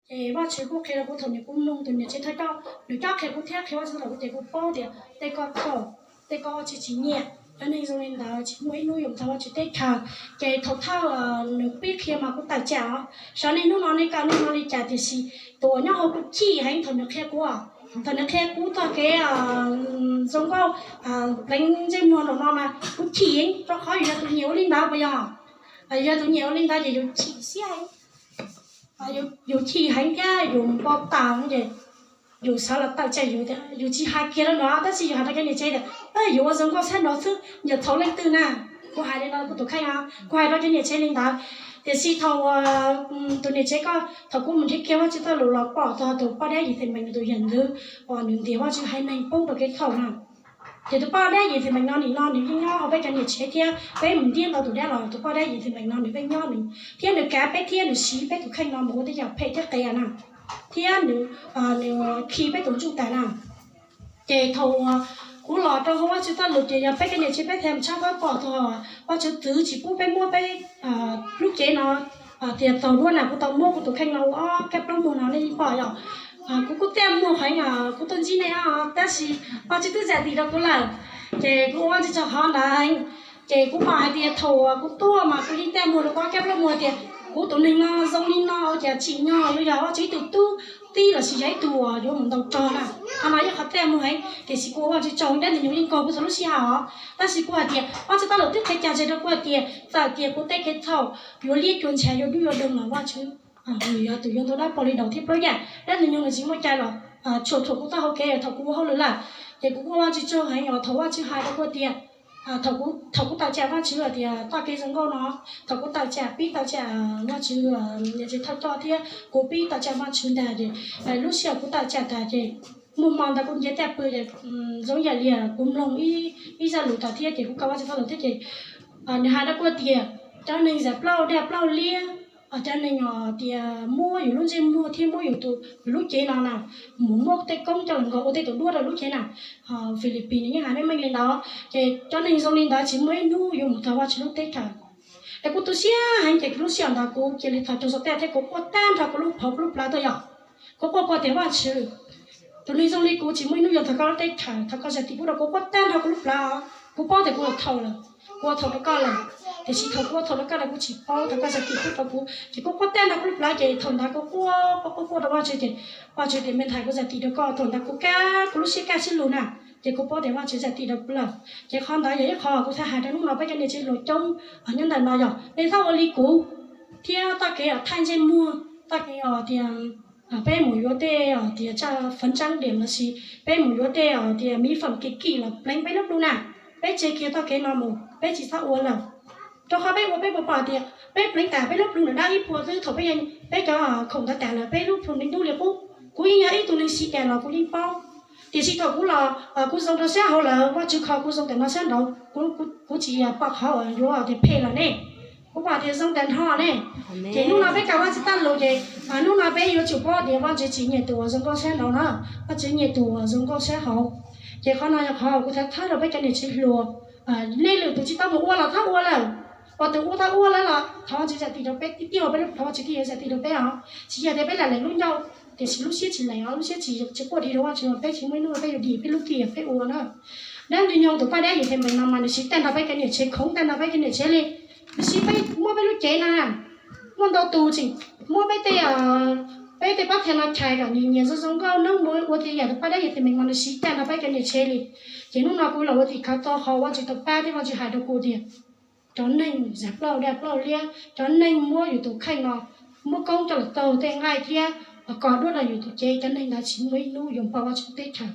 Ces Vajtswv kuj qhia rau kuv thaum nws, kuv mloog tus niam tsev thawj coj nws coj qhia kuv thiab qhia Vajtswv txog kuv ces kuv paub tias tej ko thaum, tej ko tsis tsis nyiam. Cov neeg zoo li ntawd tsis muaj ib hnub yuav mus txog Vajtswv teb chaws. Ces thaum thawj nws pib qhia mas kuv tawm tsam os, xyov nej hnub no nej kawm nej no li cas tiam sis tus uas nyob hauv kuv chim heev thaum nws qhia kuv, thaum nws qhia kuv txog kev zoo nkauj pleev ntsej muag nraum no mas kuv chim heev, rau qhov yus yog tus nyiam ua li ntawd puas yog? Yog tus nyiam ua li ntawd ces yus chim siab heev. Yus chim heev thiab yus npau taws ces yus xav los tawm tsam yus tias yus tsis hais kiag rau nws, tab sis yus hais rau cov niam tsev tias yus ua zoo nkauj sab nraud xwb, nyiam txhaum leej twg na. Kuv hais li no kuv tus kheej, kuv hais rau cov niam tsev li ntawd. Tiam sis thaum tus niam tsev ko, thaum kuv mus nrhiav kiag Vajtswv txoj lus los pom txog tus poj dab Yixalayees tus yawm ntxwv uas nws ntiav Vajtswv haiv neeg poob rau kev txhaum na. Ces tus poj dab Yixalayees no nim no nws yeej nyob hauv peb cov niam tsev thiab peb mus ntiab ntau tus dab los tus poj dab Yixalayees no nws pheej nyob nws thiab nws kav peb thiab nws siv peb tus kheej no mus ua tej yam phem thiab qias na, thiab nws, nws khi peb tus ntsuj tas na. Ces thaum kuv los rau hauv Vajtswv txoj lus ces yog peb cov niam tsev peb thiaj mus tshawb fawb pom txog Vajtswv txwv tsis pub peb muab peb lub cev no tias txaus duab na, kuv tau muab kuv tus kheej no ua ob kab plaub muag no nej yeej pom yom. Kuv kuj txaj muag heev, kuv tuaj ntsib nej os, tab sis Vajtswv twb zam txim rau kuv lawm. Ces kuv ua Vajtswv tsaug qhov ntawd. Ces kuv pom hais tias thaum kuv tuaj mas kuv yeej txaj muag rau kuv ob kab plaub muag tias kuv tus neeg no zoo li no ua cas tsim nyog yuav yog Vajtswv ib tug tub txib lossis yog ib tug uas yuav mus ntaus rog na. Qhov no yog qhov txaj muag heev, tiam sis kuv ua Vajtswv tsaug, dab ntxwg nyoog yeej nkaug kuv txhua lub sij hawm os. Tab sis kuv hais tias Vajtswv txoj lus twb qhia cas tseg rau kuv hais tias txawm tias kuv tej kev txhaum yuav liab cua ntshav, yuav dub yuav doog los Vajtswv nws yog tus yuav ntau dab pog li daus thiab plaub yam. Dab ntxwg nyoog nws tsis muaj cai los tshua txhuam kuv txoj hau kev thaum kuv ua hauj lwm lawm. Ces kuv ua Vajtswv tsaug heev os, thaum Vajtswv hais rau kuv tias thaum kuv tawm tsam Vajtswv tias txoj kev zoo nkauj no, thaum kuv tawm tsam, pib tawm tsam Vajtswv niam tsev thawj coj thiab kuv pib tawm tsam Vajtswv ntag ces lub sij hawm kuv tawm tsam tas ces muaj hmo ntawd kuv nce taj pw ces zoo yam li kuv mloog ib zaj lus tas thiab ces kuv kawm Vajtswv txoj lus thiab ces nws hais rau kuv tias cov neeg zam plaub daj plaub liab, cov neeg tias muab yus lub ntsej muag thiab muab yus tus, yus lub cev no na, mus muab tej koob coj los nkaug ua tej tus duab rau lub cev na, Philippines nws yeej hais meej meej li ntawd. Ces cov neeg zoo li ntawd tsis muaj ib hnub yuav mus txog Vajtswv lub teb chaws. Es kuv tu siab heev ces lub sij hawm ntawd kuv cia li txhos caug xov tooj thiab kuv quaj tag nrho kuv lub phov kuv lub plawv tuaj yom. Kuv quaj quaj tias Vajtswv, tus neeg zoo li kuv tsis muaj ib hnub yuav txog koj lub teb chaws, thov koj zam txim pub rau kuv. Quaj tag nrho kuv lub plawv os, kuv paub tias kuv ua thaum lawm, kuv ua thaum rau koj lawm. Tiam sis thaum kuv ua thaum rau koj lawm kuv tsis paub, thov koj zam txim pub rau kuv. Ces kuv quaj tag nrho kuv lub plawv ces thaum ntawd kuv quaj quaj quaj rau Vajtswv ces Vajtswv tias me ntxhais kuv zam txim rau koj. Thaum ntawd kuv kab kuv lub siab kaj siab lug na, ces kuv paub tias Vajtswv zam txim rau kuv lawm. Ces qhov ntawd yog ib qho kuv xav hais rau hnub no peb cov niam tsev hluas coob nyob ntawm no yog nej txhob ua li kuv thiab txoj kev thaij ntsej muag, txoj kev tias peb mus yuav tej tias tsa fawv ntseeb diam lossis peb mus yuav tej tias mib fam kim kim los pleev peb lub plhu na. Peb tseg kiag txoj kev no mus, peb tsis txhob ua lawm. Rau qhov peb ua peb puas pom tias peb pleev tas peb lub plhu nws dab ib puas xwb, thaum peb cov khoom ntawd tas lawm peb lub plhu nws dub li qub. Kuv yeej yog ib tug neeg siv tas los kuv yeej paub, tiam sis thaum kuv los kuv zoo rau sab hauv lawm, Vajtswv kho kuv zoo tas no sab nraud, kuv tsis pom qhov uas yuav tias phem lawm ne. Kuv pom tias zoo tas nrho ne. Ces hnub no peb kawm Vajtswv txoj lus ces hnub no peb yuav tsum paub tias Vajtswv tsis nyiam tus uas zoo nkauj sab nraud na, Vajtswv nyiam tus uas zoo nkauj sab hauv. Ces qhov no yog qhov kuv xav txhawb rau peb cov niam tsev hluas. Nej lwm tus tsis tau mus ua los txhob ua lawm, uas tus ua tau ua lawm los thov Vajtswv zam txim rau peb, tiag tiag peb lub plhu Vajtswv thiaj yuav zam txim rau peb os. Tsis yog tias peb lam lees lub ncauj tiam sis lub siab tsis lees os, lub siab tsis quaj dim rau Vajtswv, peb tsis muaj ib hnub peb yuav dim peb lub tiam peb ua na. Dab ntxwg nyoog tus poj dab Yixalayees no mas nws siv tag nrho peb cov niam tsev, khoov tag nrho peb cov niam tsev li. Nws siv peb, muab peb lub cev na, muaj ntau tus tseem muab peb tej, peb tej pab thawj no chais kom nyias nyias zoo zoo nkauj, neeb mus ua tej yam tus poj dab Yixalayees mas nws siv tag nrho peb cov niam tsev li. Ces hnub no kuv los ua tim khawv tau qhov Vajtswv tau pab thiab Vajtswv hais rau kuv tias cov neeg zam plaub daj plaub liab, cov neeg muab yus tus kheej no, muab koob coj los taug tej nqaij thiab los kos duab rau yus tus cev, cov neeg ntawd tsis muaj ib hnub yuav npaj Vajtswv teb chaws.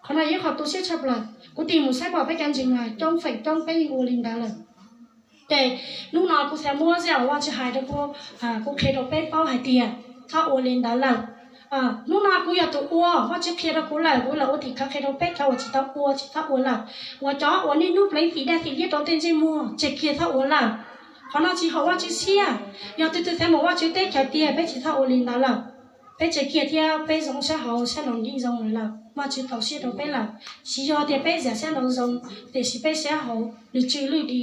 Qhov no yog ib qho tu siab tshaj plaws. Kuv tig mus saib pom peb cov ntseeg coob feem coob peb yeej ua li ntawd lawm. Ces hnub no kuv xav muab zaj uas Vajtswv hais rau kuv, kuv qhia rau peb paub hais tias txhob ua li ntawd lawm. Hnub no kuv yog tus ua, Vajtswv qhia rau kuv lawm, kuv los ua tim khawv qhia rau peb cov uas tsis tau ua tsis txhob ua lawm. Uas cov uas niaj hnub pleev tim daj tim liab rau tej ntsej muag, tseg kiag txhob ua lawm. Qhov no tsis haum Vajtswv siab. Yog tus twg xav mus Vajtswv teb chaws tiag peb tsis txhob ua li ntawd lawm. Peb tseg kiag thiab peb zoo sab hauv sab no yeej zoo lawm, Vajtswv txaus siab rau peb lawm. Tsis yog tias peb zam sab no zoo, tiam sis peb sab hauv nws tsw lwj di.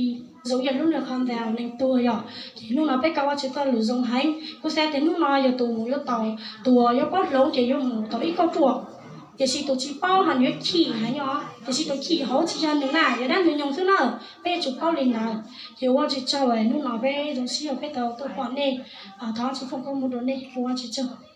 Zoo yog lub nws qhov ntawd neeg tuag yom, ces hnub no peb kawm Vajtswv txoj lus zoo heev. Kuv xav tias hnub no yog tus mus yuav tau, tus uas yuav paub hloov ces yuav mus tau ib kauj ruam, tiam sis tus tsis paub ho yuav chim heev os, tiam sis tus chim hauv tsis yog nws na, yog dab ntxwg nyoog xwb na. Peb yuav tsum paub li ntawd. Ces ua Vajtswv tsaug, hnub no peb zoo siab uas peb tau tuaj pom nej. Thov Vajtswv foom koob hmoov rau nej, ua Vajtswv tsaug.